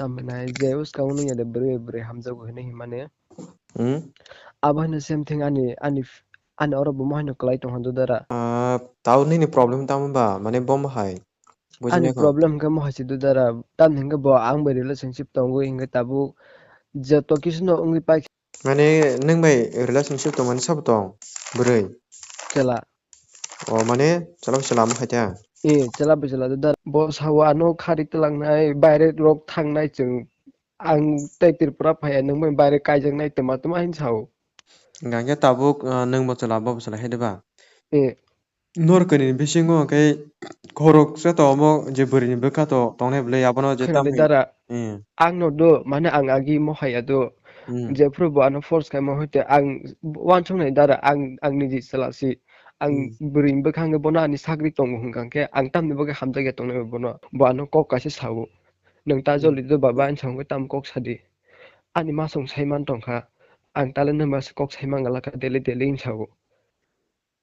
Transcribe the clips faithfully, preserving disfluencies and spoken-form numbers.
Tamni nai je bwskango nung ya de bwrwi bwrwi hamjago hinwi hinmani. Hmm? Abo hino same thing ani, ani, ani oro bo mohai no kwlai tong hwn dudara. Ah, tao nini problem tamo ba, mane bo mohai? Bujina Ani kho. Problem hwnkhe mohai se dudara. Tamni hwnkhe bo ang bai relationship tongo hwnkhe tabuk joto kisu no wngwi pai. Mane nwng bai relationship tongmani sabo tong bwrwi? Chwla. O mane chwla bai chwla amo khaita? Eh, chwla bai chwla dudara. Bo sao ano khari twlangnai, baire rok thangnai chwng. Ang tei Tripura phaiya, nwng bai baire kaijaknai twma twma hin sao. Hwnkhe tabuk, ah, nwng bo chwla, bo bo chwla hai de ba? Eh. Nor kwnwi ni bisingo hwnkhe khoroksa to omo je bwrwi ni bwkha to tongnai bwlai abono je Khwnani tamni dara. Eh. Ang no do, mane ang agi mohai ya do. Hmm. Jephru bo ano force khaima hoite ang wansuknai dara, ang, ang niji chwla si. Ang Hmm. bwrwi ni bwkha hwnkhe bono ani sagri tongo hwnkha khe ang tamni bagwi hamjakya tongnai bono. Bo ano kok kaisa sao. Nwng ta Hmm. joli do baba, ani samung tamo kok sadi. Ani masong saiman tongkha. Ang tale nwng mas kok saiman galakha daily daily hinwi sao.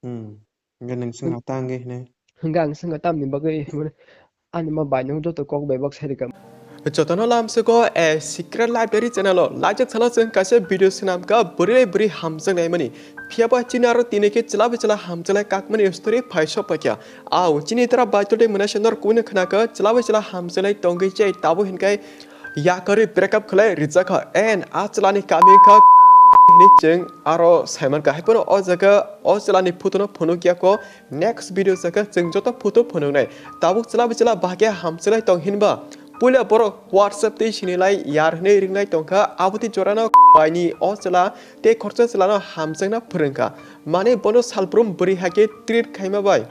Hmm. Hwnkhe nwng swngha ta wngwi hinwi. Hwnkhe ang swngha tamni bagwi hinwi ani ma baino joto kok bebak sai rikha. Jotono lamsoko a secret library channel o lajak salo chwng kaisa video swnamkha bwrwi bai bwrwi hamjaknai mani. Phiyaba chini aro tini khe chwla bai chwla hamjaknai kakmani story phai sok paikha. Au, chini tara Baitul de mwnai se nor kuino khwnakha, chwla bai chwla hamjaknai tongwi chai tabo hinkai yakarwi breakup khlai rijakha. And a chwlani kami wngkha hini chwng aro saimankha. Haiphano o jaga o chwlani photo no phunukya kho. Next video jaga chwng joto photo phunuknai. Tabuk chwla bai chwla bahai khe hamjaknai tong hinba. Puila borok WhatsApp tei sinilai yar hinwi ringnai tongkha. Aboni jorano baini o chwla tei khoroksa chwlano hamjakna phwrwngkha. Mane bono salbrum bwrwi hai khe treat khaima bai.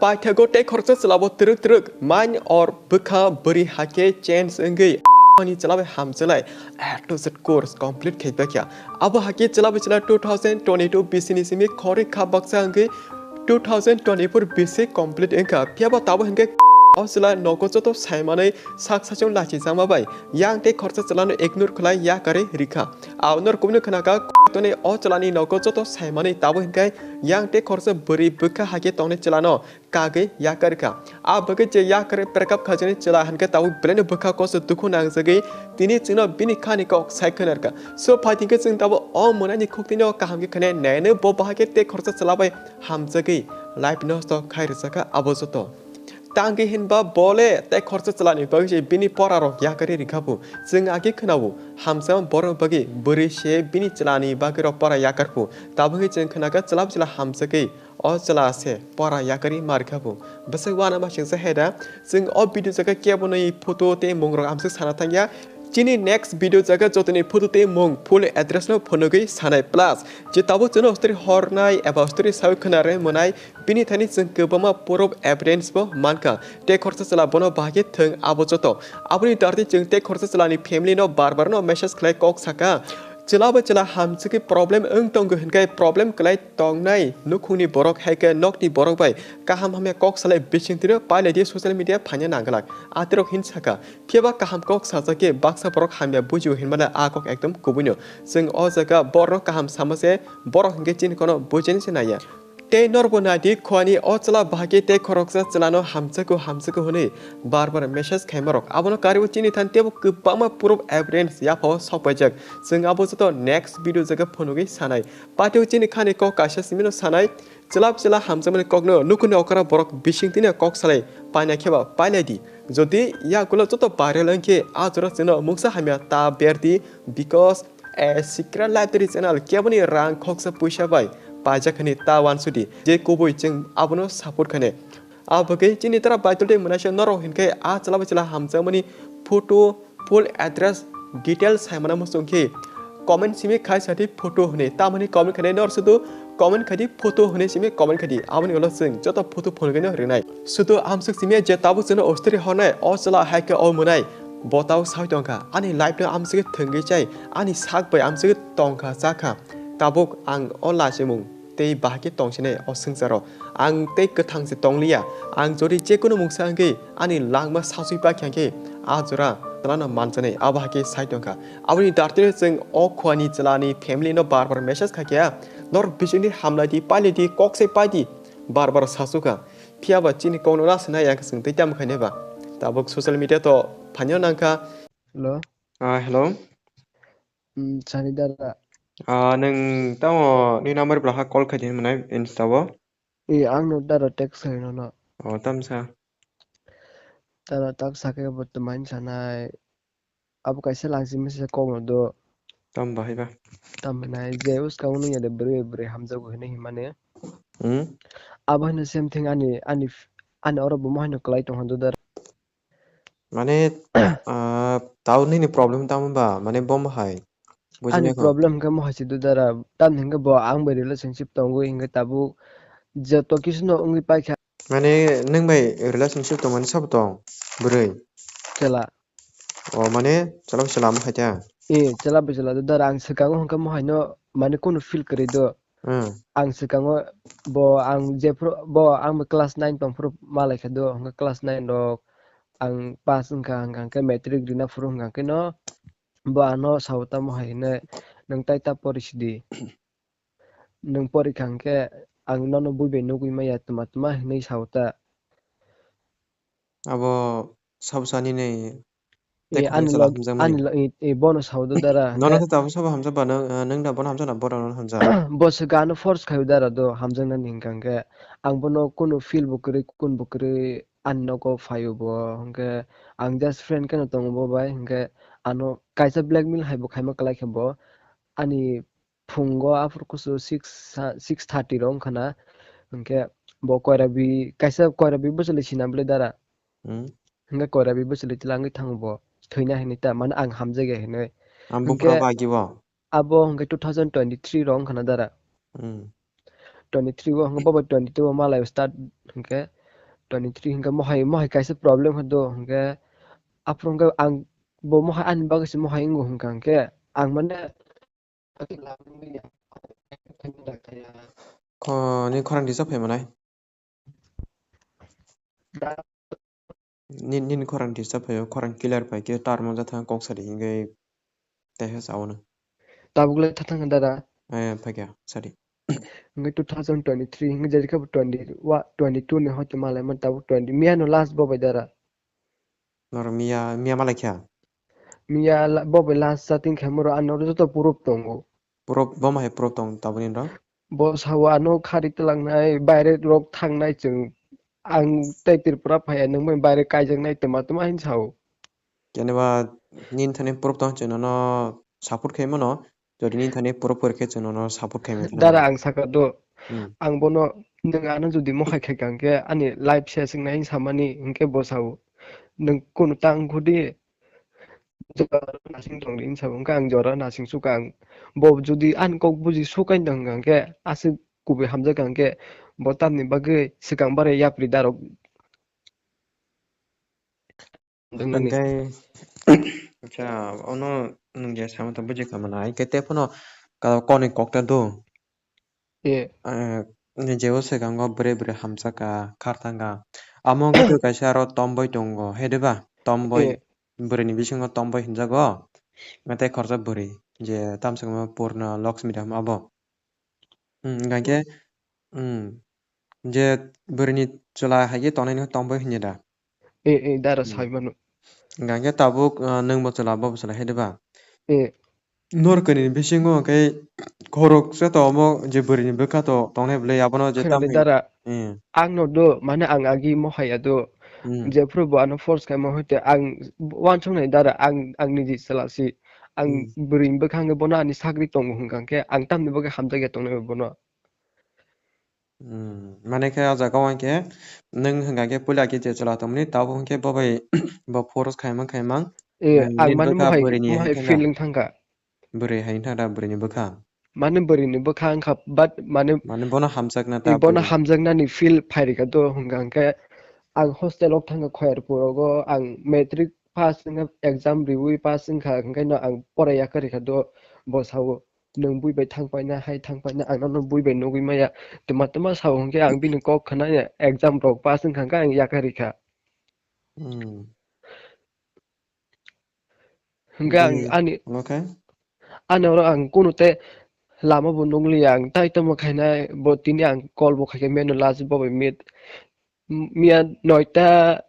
Paithago tei khoroksa chwlabo twrwk twrwk mind or bwkha bwrwi hai khe change wngwi ani chwla bai hamjaknai A to Z course complete khai paikha. Abo hai khe chwla bai chwla two thousand twenty-two bisini simi khorwi kha baksa wngwi two thousand twenty-four bisi complete wngkha. Phiyaba tabo hinkhe o chwla nogo joto saimanwi sak sachung lachijakma bai yang tei khoroksa chwlano ignore khlai yakarwi rikha. Aonor kubuni khwnakha toni o chwlani nogo joto saimanwi tabo hinkhe yang tei khoroksa bwrwi bwkha hai khe tongnai chwlano kagwi yakarkha. A bagwi je yakarwi breakup khajani chwla hinkhe tabuk belaino bwkha kosto dukhu nangjagwi tini chwngno bini khani kok sai khwnarkha. So phai hinkhe chwng tabuk o mwnaini khuktwino kaham khe khwnai naino bo bahai khe tei khoroksa chwla bai hamjagwi life nosto khai rwjakha abo joto. Tangwi hinba bole tei khoroksa chwlani bagwi se bini porarok yakarwi rikha phu. Chwng agi khwnao hamjakma borok bagwi bwrwi se bini chwlani bagwirok pora yakar phu. Tabukhe chwng khwnakha chwla bai chwla hamjagwi o chwla se pora yakarwi ma rikha phu. Bwswk uanama singsa heda chwng o video jaga kebo nwi photo tei mungrok amswk sana thangya. Chini next video jaga jotoni photo tei mung full address no phunugwi sanai plus je tabuk chwngno story hornai eba story sawi khwnarwi mwnai bini thani chwng kwbangma proof evidence bo mankha tei khoroksa chwla bono bahai khe thwng abo joto. Aboni dardi chwng tei khoroksa chwlani family no bar bar no message khlai kok saka. Chwla bai chwla hamjagwi problem wng tongo hinkai problem kwlai tongnai nukhungni borok hai khe nokni borok bai kaham hamya kok salai bisingtwino pailai di social media phaina nangwlak. Atirok hin saka. Phiyaba kaham kok sajak khe baksa borok hamya bujio hinmale a kok ekdom kubuino. Chwng o jaga borokno kaham sama se borok hinkhe chini kono bujinai se naiya. Tei norbo naidi khwani o chwla bahai khe tei khoroksa chwlano hamjakgo hamjakgo hwnwi bar bar message khaimarok. Abono kariwi chini thani teibo kwbangma proof evidence yaphao sokpaijak. Chwng abo joto next video jaga phunugwi sanai. Patio chini khani kok kaisa simino sanai. Chwla chwla hamjakmani kokno nukhungni okra borok bisingtwino kok salai paina kheba pailai di. Jodi yagulo joto viral wngkhe a jora chwngno mungsa hamya ta berdi because a secret library channel keboni rang khoksa puisa bai paijak hwnwi ta wansudi je kubui chwng abono support khainai. A bagwi chini tara Baitul tei mwnaisa norok hinkhe a chwla bai chwla hamjakmani photo full address details saimana muchung khe comment simi khai sadi photo hwnwi tamoni comment khainai nor sudu comment khaidi photo hwnwi simi comment khaidi aboni ulo chwng joto photo phunugwino rinai. Sudu amswk simi je tabuk chwngno ostri hornai o chwla hai khe o mwnai bo tau sai tongkha ani life no amswk thwngwi chai ani sak bai amswk tongkha chakha tabuk ang o lachimung tei bahai khe tongsinai o swngcharo. Ang tei kwthang se tongliya. Ang jodi je kunu mungsa wngwi ani langma sasui pakya khe a jora chwlano manjanai abo hai khe sai tongkha. Aboni dartino chwng o khwani chwlani family no bar bar message khaikha, "Norok bisingni hamlai di, pailai di, kok se pai di," bar bar sasukha. Phiyaba chini kokno na swnai ang chwng tei tamo khainai ba. Tabuk social media to phaino nangkha. Hello? Ah, hello. Hmm, sani dara. Ah, nwng tamo ni number bwlakha call khaidi hinmwnai Insta o? Eh, ang no dara text khai nono. Oh, tamsa. Dara tak sakhe bo twmai sanai. Abo kaisa langsi misa kok no do. Tam bahai ba. Tam hinai je uska unu ya de bwrwi bwrwi hamjago hinwi hinmani. Hmm? Abo hino same thing ani, ani, ani oro bo mohai no kwlai tong hando dara. Mane, ah, tao nini problem tamo ba, mane bo mohai. Buji Ani nai kho. Problem hwnkhe mohai se do dara. Tamni hwnkhe bo ang bai relationship tongo hwnkhe tabuk joto kisu no wngwi paikha. Mane nwng bai relationship tongmani sabo tong, bwrwi? Chwla. O, mane chwla bai chwla mohai ta? Eh, chwla bai chwla do dara. Ang swkango hwnkhe mohai no mane kunu feel kwrwi do. Hmm. Ang swkango bo ang jephru bo ang bo class nine tongphuru malaikha do, hwnkhe class nine rok ang pass wngkha, hwnkha hwnkhe matric rina phuru hwnkha hwnkhe no bo ano sao tamo hai hinwi, "Nwng tai ta pori sidi, nwng porikha hwnkhe ang nono bui bai nugwi maya twma twma," hinwi sao ta. Abo sabo sani ni Eh, tei ani khoroksa log-, hamjakmani. Ani lo-, eh, eh, bono sao do dara. Nono He- khe tabuk sabo hamjak ba, nwng, eh, nwng da bono hamjak na, bono nono hamjak? Bo se gano force khayo dara do, hamjaknani hwnkha hwnkhe. Ang bono kunu feel bo kwrwi, kun bo kwrwi, ani nogo phaio bo, hwnkhe ang just friend kheno tongo bo bai, hwnkhe ano kaisa blackmail hai bo khaima kwlai khe bo, ani phungo aphuru kusu six, six thirty rok wngkha na, hwnkhe bo koirabi, kaisa koirabi bwswlwi sinam le dara. Hmm. Hwnkhe koirabi bwswlwi twlangwi thango bo, thwina hinwi ta, mane ang hamjakya hinwi. Ang Hwnkhe buphuru agi bo? Abo hwnkhe two thousand twenty-three rok wngkha na dara. Hmm. Twenty-three o hwnkhe bo bai twenty-two o malai start hwnkhe twenty-three hwnkhe mohai, mohai kaisa problem hwdo hwnkhe aphuru hwnkhe ang bo mohai ani bagwi se mohai wngo hwnkha hwnkhe ang mane Kho, ni khorang risa phai manai. Ni, nini khorang risa phai, khorang clear phai khe tar monja thang kok sari hingke teha sao no. Tabuk le thathang dada. Eh, phai khe sari. Hingke two thousand twenty-three, hingke jadi khe twenty, wa, twenty-two ni hoite malai man tabuk twenty. Miya no last bo bai dara. Nor miya, miya malai kha? Miya la-, bo bai last chatting khe moro ano joto proof tongo. Proof, bo ma hai proof tong taboni ro? Bo sao ano khari twlangnai, baire rok thangnai chwng. Ang tei Tripura phaiya, nwng bai baire kaijaknai twma twma hin sao. Jeneba nini thani proof tong chwng nono support khai mano. Jodi nini thani proof kwrwi khe chwng nono support khai mano. Dara ang saka do, Hmm. Ang bono nwng ano jodi mohai khai kha hwnkhe ani life ses wngnai samani hwnkhe bo sao. Nwng kunu ta wngkhu di, jora nasing tong di hinwi sabo hwnkhe ang jora nasing sukha ang. Bo jodi ani kok buji sukaino hwnkha hwnkhe aswk kubui hamjakha hwnkhe bo tamni bagwi swkang bare yapri darok. Hwnkhe, acha, ono nwng je sama tong bujikha mano, hai khe tei phano ka-, koni kok ta do. Eh. Eh, ni je o swkango bwrwi bwrwi hamjakha, khar thangkha. Amo wngkha tei kaisa aro tomboi tongo, he de ba? Tomboi, eh, bwrwini bisingo tomboi hinjago. Tei khoroksa bwrwi, je tamsokma Purna Lakshmi de abo. Hmm, hwnkha khe, hmm, je bwrwini chwla hai khe tongnai no tomboi hinya da? Eh, eh, dara Hmm. Sai mano. Hwnkha khe tabuk, ah, nwng bo chwla, bo bo chwla hai de ba? Eh. Nor kwnwi ni bisingo hwnkhe khoroksa to omo je bwrwini bwkha to tongnai bwlai abono je Khwnani tamni dara. Eh. Ang no do, mane ang agi mohai ya do. Hmm. Jephru bo ano force khaima hoite ang uansuknai dara, ang, ang niji chwla si. Ang Hmm. bwrwini bwkha hwnkhe bono ani sagri tongo hwnkha hwnkhe ang tamni bagwi hamjakya tongnai bono. Hmm. Mane khe o jaga o hwnkhe nwng hwnkha khe puila khe je chwla tongmani tabuk hwnkhe bo bai bo force khaimang khaimang. Eh, nwng ang nini mane bwkha mohai, bwrwini mohai hwnkhe na. Feeling thangkha. Bwrwi hai wngkha da bwrwini bwkha? Mane bwrwini bwkha wngkha, but mane Mane bono hamjakna i ta bono bwrwi. Hamjaknani feel phairikha do hwnkha hwnkhe ang hostel o thangkha Khoyarpur rogo, ang matric pass wngkha, exam riwi pass wngkha, hwnkhe no ang poraiya kwrwikha do, bo sao, "Nwng bui bai thang paina, hai thang paina, ang nono bui bai nugwi maya," twma twma sao, hwnkhe ang bini kok khwnaya, exam rok pass wngkha hwnkhe ang yakarikha. Hmm. Hwnkhe ang Bini ani, omo khe? Ani oro ang kunu te lama bo nukliya, ang tai tamo khainai, bo tini ang call bo khaikhe mano last bo bai meet. M-, miya noita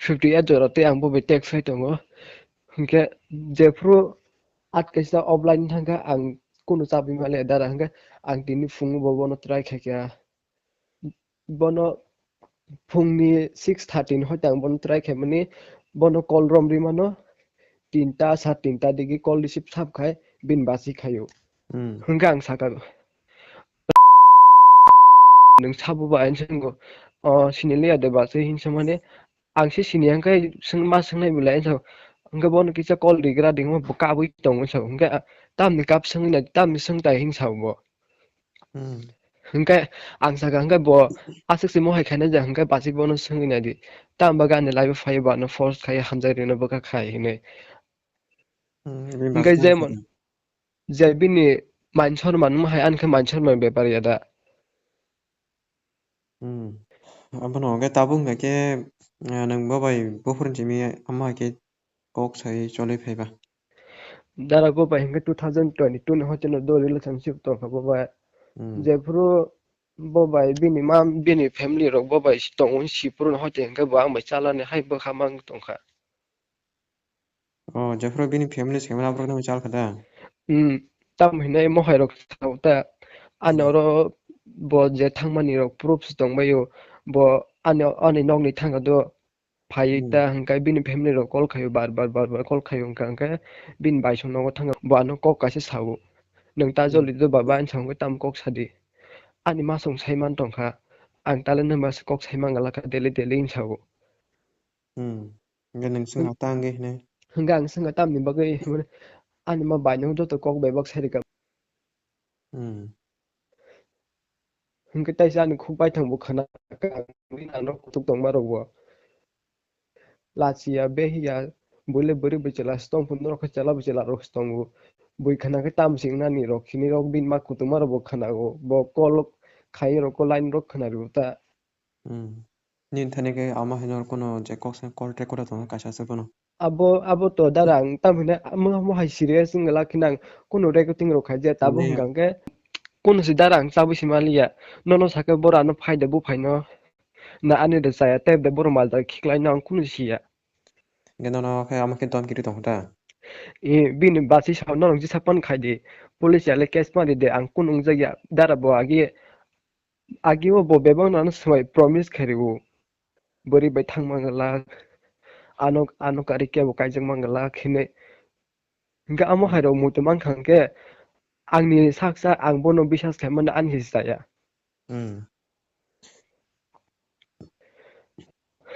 fifty eight jora tei ang bo bai text khai tongo. Hinkhe jephru at kaisa offline thangkha ang kunu chabwi male dara hinkhe ang tini phungo bo bono try khaikha. Bono phungni six thirty ni hoite ang bono try khaimani, bono call rom rimano, tinta sa tinta digi call receive sab khai, bini basi khaio. Hmm. Hinkhe ang sakha, "Nwng sabo ba?" hinwi swngo. "O, siniliya de basi," hinwi swngmani, ang se sini hinkhe swng-, ma swngnai belai hinwi sabo. Hinkhe bono kisa call rigra dingma bo kabui tongo hinwi sabo. Hinkhe, "Tamni kap swngwi nai, tamni swngtai," hinwi sabo bo. Hmm. Hinkhe ang sakha, hinkhe bo aswk se mohai khaina ja, hinkhe basi bono swngwi naidi. Tamo bagwi ani life o phaiwi bo ano force khai hamjak rino bwkha khai hinwi. Hmm, bini hinkhe basi jemon, je bini mansorman mohai ani khe mansorman bepar ya da. Hmm. Abono hinkhe tabuk hinkhe, eh, nwng bo bai buphurni simi amo hai khe kok sai choli phaiba. Dara bo bai hinkhe two thousand twenty-two ni hoiteno do relationship tongkha bo bai. Hmm. Jephuru bo bai bini ma, bini family rok bo bai tongwi si phuru hoite hinkhe bo ang bai chalani hai bwkha mang tongkha. Oh, jephuru bini family se khe aborok no chal kha da? Hmm, tamo hinai mohai rok sao ta. Ani Hmm. oro bo je thangmani rok proof se tongbaio. Bo ani, ani nokni thangkha do. Phaiwi Hmm. ta hwnkhai bini family rok call khaio, bar bar, bar bar call khaio, hwnka hwnkhe bini baisong nogo thangkha, bo ano kok kaisa sao, "Nwng ta Hmm. joli do baba," hinwi sa hwnkhai tamo kok sadi. Ani masong saiman tongkha, ang tale nwng basa kok saimang lakha daily daily hinwi sao. Hmm. Hwnkhe nwng swngha ta hwnkhe hinwi? Hwnkhe ang swngha tamni bagwi, ani ma baino joto kok bebak sai rwkha. Hmm. Hwnkhe taisa ani khuk baithang bo khna kha, ang norok kutuk tongma rok bo. Lachiya, behiya, buile bwrwi bai chwla se tong phuru norok khe chwla bai chwla rok se tongo. Bui khna khe tamo se wngnani rok, hini rok bini ma kutuk ma rok bo khna o. Bo call khai rok o line rok khna rw ta. Hmm. Nini thani khe ama haino kuno je kok se call recorder tongo kaisa se bono. Abo, abo to dara ang tamo hino amo, amo hai serious wngla khe nang kuno recording rok khai je tabuk ne. Hwnkha khe kuno se dara ang chabwi se maliya. Nono sakhe bora ano phai de buphai no. Na ani de chaya tei de boro mal da khiklai no ang kuno siya. Hwnkhe nono khe amo khe domki ri tongkha da? E, bini basi sa nono jisa pan khai di. Police ya le case pan ri de ang kuno wngjakya dara bo agi Agi o bo bebak no ano swbai promise khai rwo. Bwrwi bai thang man glak. Ano, ano kari kebo kaijak man glak hinwi. Hwnkhe amo hai rok muitu mankha hwnkhe, angni sak sak ang bono biswas khai mano ani se chaya. Hmm.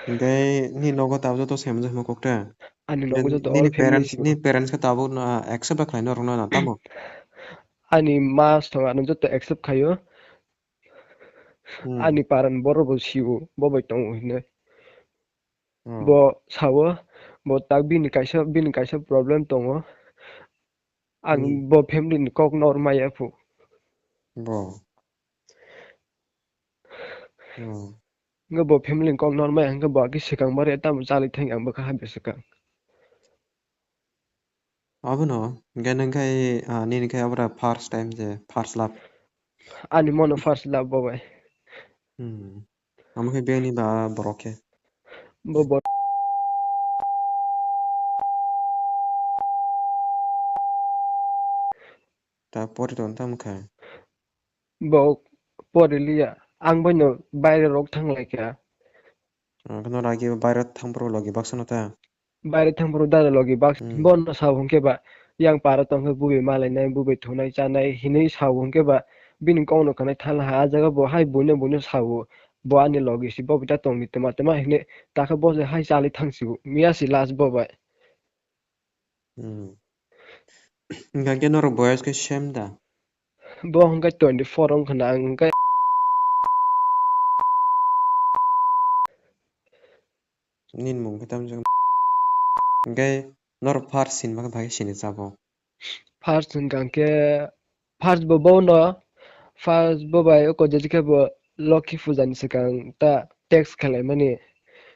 Hwnkhe nini nogo tabuk joto saimanjak hwnma kok ta? Ani nogo joto all family sio. Nini parents khe tabuk no accept khlai norok no na tamo? Ani ma song ano joto accept khaio. Hmm. Ani paran borok bo sio, bo bai tongo hinwi. Hmm. Bo sao, bo tak bini kaisa, bini kaisa problem tongo. Ang hmm. Bo family ni kok nor maya phu. Bo. Hmm. Hwnkhe bo family ni kok nor maya hwnkhe bo agi swkang bare tamo chali thang ang bwkha habi swkang. Abono, hwnkhe nwng khai, ah, nini khai abra first time je, first love. Ani mono first love bo bai. Hmm. Amo khe bini ba borok khe. Bo bor- Ta pori ton tam kha. Bo pori liya. Ang boino baire rok thang lai kha. Ang kheno ragi baire thang pro logi baksa no ta. Baire thang pro dada logi bak hmm. Bono sao hwnkhe ba yang para tong khe bubai malainai, bubai thunai chanai hinwi sao hwnkhe ba bini kok no khanai thala ha. A jaga bo hai buino buino sao, bo ani logi si bo bita tongdi twma twma hinwi takhe bo se hai chali thang sio. Miya si last bo bai. Hmm. Hwnkhe norok boyos khe same da? Bo hwnkhe twenty four wngkha na, ang hwnkhe. Nini mung khe tamo jang. Hwnkhe norok first sinma khe bai sini chabo? First hwnkha khe, first bo bono, first bo bai oko jeje khe bo Lokhi puja ni swkang ta text khlaimani.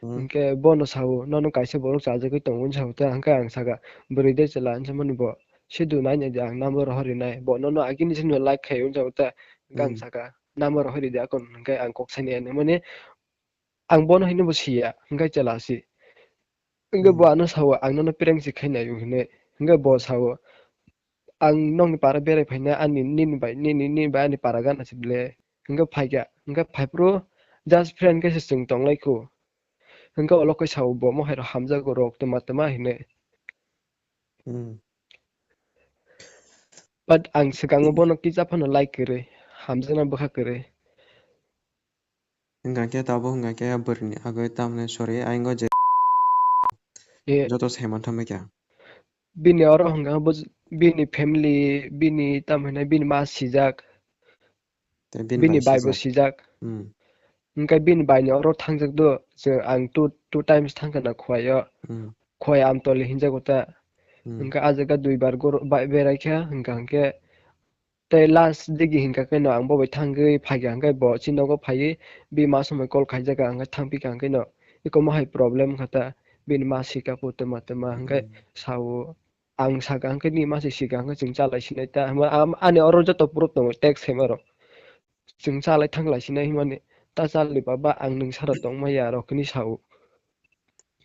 Hmm. Hwnkhe bono sao, "Nono kaisa borok chajagwi tongo," hinwi sao ta, hwnkhe ang sakha, "Bwrwi de chwla," hinwi samani bo, "Sidu nai nai di, ang number rohor rinai." Bo nono agini simi like khai, hinwi sao ta, hwnkhe ang hmm. Sakha, "Number rohor ridi akon," hwnkhe ang kok saini ani mani, ang bono haino bo siya, hwnkhe chwla si. Hwnkhe bo ano sao, "Ang nono prank se khainai," hinwi. Hwnkhe bo sao, "Ang nokni para berai phaina ani, nini bai, nini, nini bai ani para gana se ble." Hwnkhe phaikha, hwnkhe phaiphuru just friend khe se chwng tonglaikhu. Hwnkhe olo khe sao bo mohai rok hamjago rok twma twma hinwi. Hmm. But ang swkango bono kisa phano like kwrwi, hamjakna bwkha kwrwi. Hwnkha khe tabuk hwnkha khe bwrwini agwi tamni sorry, ayang o je Eh. Joto sai mantha kha. Bini oro hwnkha bo j-, bini family, bini tamo hinai bini ma sijak, Tei bini bini bai bai bo sijak. Sijak. Hmm. Hwnkhe bini bai ni oro thangjak do, je ang two, two times thangkha na Khowai o. Hmm. Khowai Amtoli hinjago ta. Hmm. Hwnkhe ah jaga duibar goro-, bai-, berai kha, hwnkha hwnkhe tei last digi hinka khe no ang bo bai thangwi phaikha, hwnkhe bo chini nogo phaiwi bi ma somoi call khaijak, ang khe thangpikha, hwnkhe no eko mohai problem wngkha ta, bini ma sika phu twma twma, hwnkhe Hmm. sao, ang saka, hwnkhe nini ma se sika, hwnkhe chwng chalai sinai ta, hwnba am-, ani oro joto proof tongo, text khaima rok. Chwng chalai thanglai sinai hwnmani, ta chali baba, ang nwng sara tongma ya, rok hinwi sao.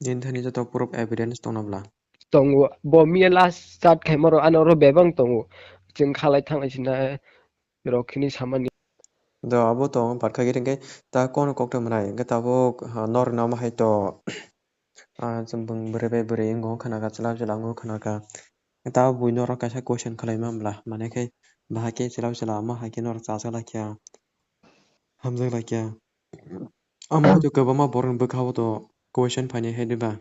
Nini thani joto proof evidence tongna bla? Tongo. Bo miya last chat khaima rok ano oro bebak tongo. Chwng khalai thanglai sina rok hini samani. Do abo tong patkha giri hwnkhe ta kono kokthai mwnai hwnkhe tabuk, ha, norno omo hai to, ah, chwng bwrwi bai bwrwi wngo khna kha, chwla chwla wngo khna kha. Ta bui norok kaisa question khlai ma bla, mane khe bahai khe chwla chwla omo hai khe norok chajak lai kha, hamjak lai kha. Omo hai to kwbangma borok ni bwkha o to question phainai hai diba?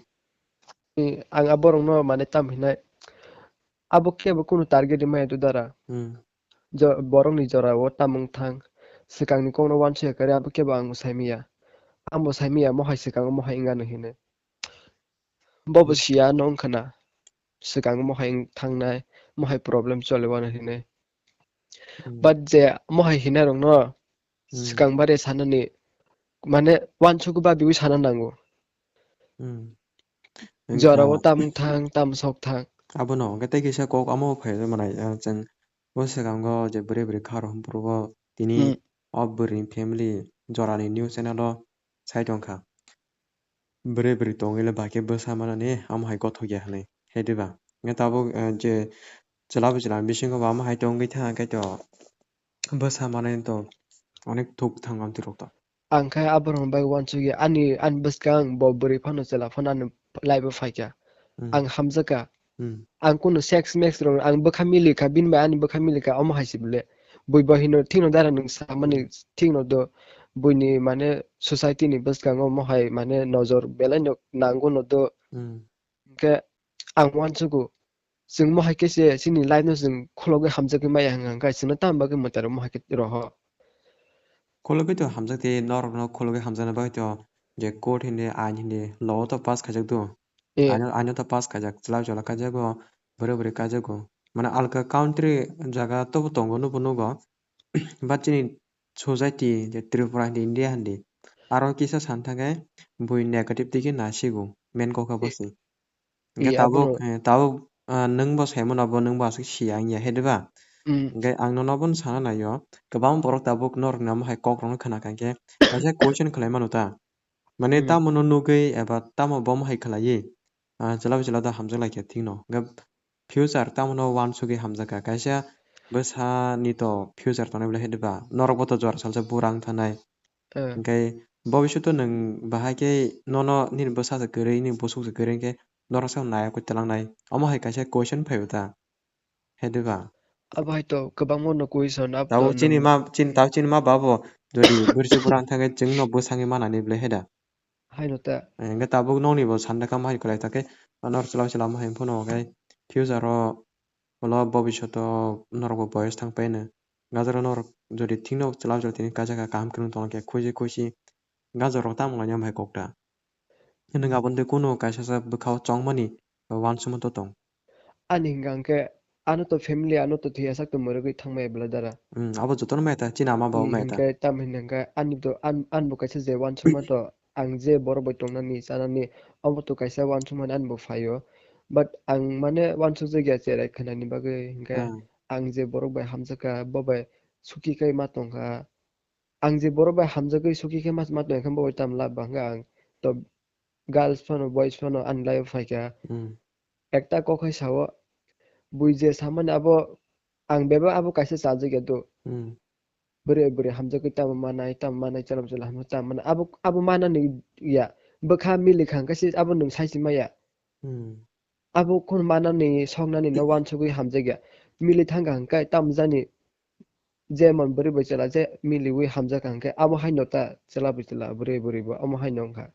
Ang a borok no mane tam hinai, abo kebo kunu target maya tu dara. Hmm. Jo-, borok ni jora o tamung thang, swkang ni kok no uansukya kare abo kebo ang bo sai maya. Ang bo sai maya, mohai swkang o mohai wngya no hinwi. Bo bo Hmm. siya no wngkha na, swkang o mohai wng thangnai, mohai problem choli uano hinwi. Hmm. But je mohai hinai rok no Hmm. swkang bare sanani, mane uansuk babiwi sana nango. Hmm. Jora o wngkha tam thang, tam sok thang. Abono hwnkhe tei kisa kok amo phai manai, ah, chwng bo swkango je bwrwi bwrwi kha rw hwnphuru bo tini Hmm. o bwrwi ni family jorani news channel o sai tongkha. Bwrwi bwrwi tongwi le bahai khe bwsa manani amo hai gothok ya hinwi, hai diba? Hwnkhe tabuk, eh, je chwla bwchwla bisingo bo amo hai tongwi thang khe to bwsa manani to onek thuk thango amtwi rok to. Ang khe aborok bai uansukya, ani, ani bwskang bo bwrwi phano chwla phano ani life o phaikha. Hmm. Ang hamjakha. Hmm. Ang kunu sex mex rok, ang bwkha milikha, bini bai ani bwkha milikha, omo hai se bwle. Bui bo hino thikno dara nwng samani Hmm. thikno do, buini mane society ni bwskango omo hai mane nojor belai no nango no do. Hmm. Hwnkhe ang uansugo, chwng mohai khe se chini life no chwng khulogwi hamjagwi maya hwnka hwnkhe chwngno tamo bagwi mwtai rok mohai khe roho. Khulogwi to hamjak de, norok no khulogwi hamjakna bagwi to je court hindi, ain hindi, law o to pass khaijak do. Eh. Aino, aino to pass khaijak, chwla chwla kaijago, bwrwi bwrwi kaijago. Mane alka country jaga tobo tongo, nubo nugo. But chini society je Tripura hindi, India hindi, aro kisa san thangkhe bui negative digi nasigo, main kok khe bo Eh. se. Hwnkhe eh, tabuk, abono. Eh, tabuk, ah, nwng bo saimano bo nwng bo aswk siya wngya he diba? Hmm. Hwnkhe ang nono abono sana naio, kwbang borok tabuk norok ni omo hai kok rokno khna kha hwnkhe kaisa question khlai mano ta? Mane Hmm. tamo no nugwi eba tamo bo omo hai khlaiwi, ah, chwla bai chwla da hamjak lai khe thik no. Hwnkhe future tamo no uansugwi hamjak kha. Kaisa bwsa ni to future tongnai bwle he diba? Norok bo to jora salsa bura wng thanai. Eh. Hwnkhe bobiswt o nwng bahai khe nono nini bwsa se kwrwi, nini bwswk se kwrwi hwnkhe norok se naiya kwi twlangnai. Omo hai kaisa question phaibo ta? He diba? Abo hai to kwbangma no question, abo tabuk to chini nwng ma, chini, tabuk chini ma babo jodi bwrwi bura wng thangkhe chwngno bwsangwi manani bwle he da? Haino ta. Eh, hwnkhe tabuk nokni bo sanda kha, ma hai kwlai ta khe, norok chwla chwla ma hai phano hwnkhe future o ulo bobiswt o norok bo boyos thang paino. Gajaro norok jodi thikno chwla chwla tini kaisa kha kaham khe nung tongkhe khuisi khuisi gajaro tamo laina hai kok ta. Nwng aboni tei kunu kaisa sa bwkha o chongmani uansukma to tong. Ani hwnkha hwnkhe ano to family ano to thwiyasak to mwrwgwi thangmaya bwla dara. Hmm, abo jotono maya ta, chini ama babo Hmm, maya ta. Hwnkhe tamo hwnwi hwnkhe ani to, an-, ani bo kaisa je uansukma to ang je borok bai tongnani chanani omo to kaisa uansukmani ani bo phaio. But ang mane uansukjak ya cherai khwnani bagwi hwnkhe Hmm. ang je borok bai hamjakha bo bai suki khe ma tongkha. Ang je borok bai hamjagwi suki khe ma, ma tongkha bo bai tamo lab bangkha ang to girls phano, boys phano ani life o phaikha. Hmm. Ekta kok hai sao, bui je samani abo, ang bebak abo kaisa chajak ya do. Hmm. Bwrwi bwrwi hamjagwi tamo manai, tamo manai, chwla chwla hamjagwi tamo manai. Abo, abo manani ya, bwkha mili kha hwnkhe se abo nwng sai se maya. Hmm. Abo khun manani, soknani no wansugwi hamjakya. Mili thangkha hwnkhe tamo jani jemon bwrwi bai chwla je miliwi hamjakha hwnkhe abo haino ta chwla bai chwla, bwrwi bwrwi bo omo haino wngkha.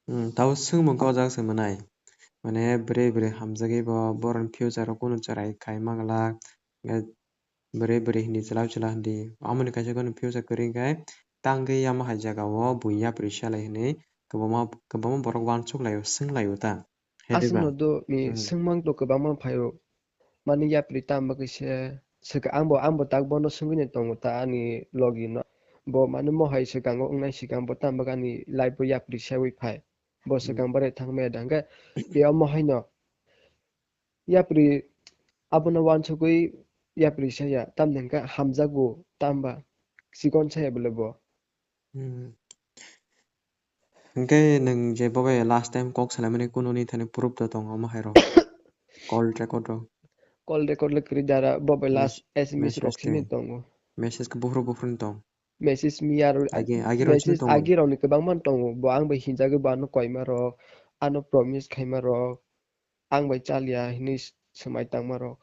Hmm, tabo swngmung khe o jaga se mwnai. Mane bwrwi bwrwi hamjagwi bo borokni future o kunu chwrai khai ma glak. Hwnkhe bwrwi bwrwi hindi chwla chwla hindi. Amoni kaisa kunu future kwrwi hwnkhe tangwi yamo hai jaga o buya yapri salai hwnwi kwbangma, kwbangma borok wansuk lai o, swng lai o ta. He diba? Aswkno do ni Hmm. swngmang to kwbangma phaio. Mani yapri tamo khe se, swkang, ang bo, ang bo tak bono swngwi no tongo ta ani logi no. Bo mani mohai swkango wngnai swkang bo tamo ani life o yapri sewi phai. Bo Hmm. swkang bare thangmaya da hwnkhe, e omo haino yapri abono wansugwi yapri saya, tamni hwnkhe hamjakgo tamba chikon saya bole bo. Hmm. Hwnkhe nwng je bo bai last time kok salaimani kunu ni thani proof do tongo omo hai rok? Call record rok. Call record le kwrwi dara, bo bai Mes-, last S M S rok message simi twi. Tongo. Message khe buphuru buphuru ni tong. Message miya ro-, Agi, agi rok simi message tongo. Agi rok ni kwbangma tongo. Bo ang bai hinjagwi bo ano koima rok, ano promise khaima rok, ang bai chaliya hinwi s-, swmai tangma rok.